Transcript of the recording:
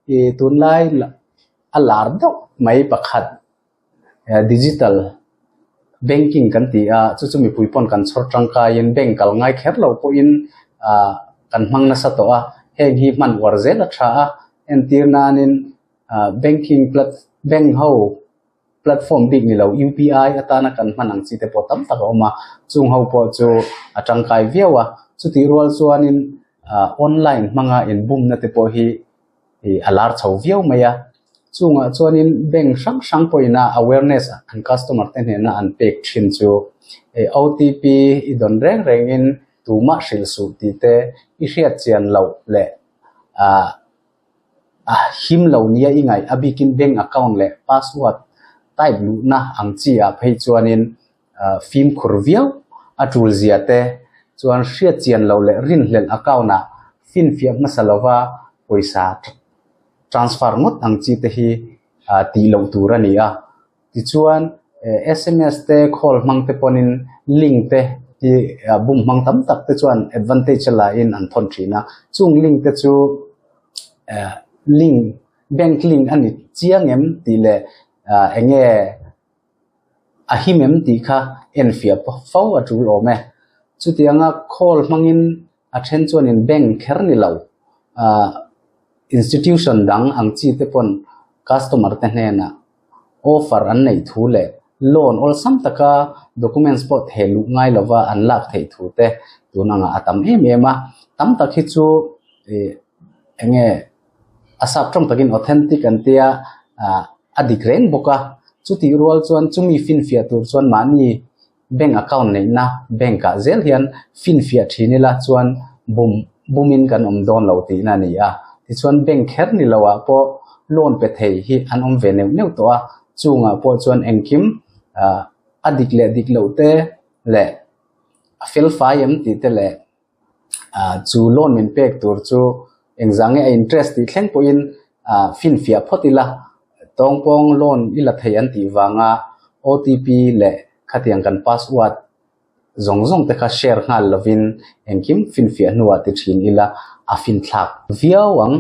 Ih tunlai a lar deuh mai pakhat digital banking kan ti a chu chu mipui pawn kan chhawr tangkaiin bank kal ngai kher lo pawhin ah kan hmang nasa tawh a heng hi hman uar zel a tha a entir nanin ah banking plat bank ho platform bik ni lo UPI atana kan hman ang chi te pawh tam tak a awm a chung ho pawh chu a tangkai viau a chutih rual chuanin ah online hmanga inbumna te pawh hi ih a lar chho viau mai a chungah chuanin bank hrang hrang pawhin a awareness an customer te hnena an pek thin chu ih OTP i dawn reng rengin tumah hrilh suh tih te i hriat chian loh leh ah a him lo nia i ngaih a bikin bank account leh password type luhna ang chi ah phei chuanin ah fimkhur viau a tul zia te chuan hriat chian loh leh rinhlelh account ah finfiah hmasa lova pawisa transfer ngawt ang chi te hi ah tih loh tur a ni a. Tichuan sms te call hmang te pawhin link te hi bum hmang tam tak te chuan advantage a lain an thawn thin a, chung link te chu eh link bank link a ni chiang em tih leh ah eng nge a him em tih kha enfiah fo a tul awm e. Chutianga call hmangin a then chuanin bank kher ni lo ah institution dang ang chi te pawn customer te hnenah offer an neih thu leh loan awlsam taka documents pawh theh luh ngai lova an lak theih thu te tun angah a tam em em a, tam tak hi chu ih eng nge a sap tawng takin authentic an tia ah a dik reng bawk a, chutih rual chuan chumi finfiah tur chuan mahni bank account neihna bank ah zel hian finfiah thin ila chuan bum bumin kan awm dawn lo tihna a ni a, tichuan bank kher ni lo ah pawh loan pe thei hi an awm ve neuh neuh tawh a, chungah pawh chuan engkim ah a dik leh dik loh te leh a fel fai em tih te leh ah chu loan min pek tur chu engzah nge a interest tih thleng pawhin ah finfiah phawt ila tawngpawng loan i la thei an tih vanga OTP leh khatiang kan password zawng zawng te kha share nghal lovin engkim finfiah hnuah ti thin ila a finthlak viau ang.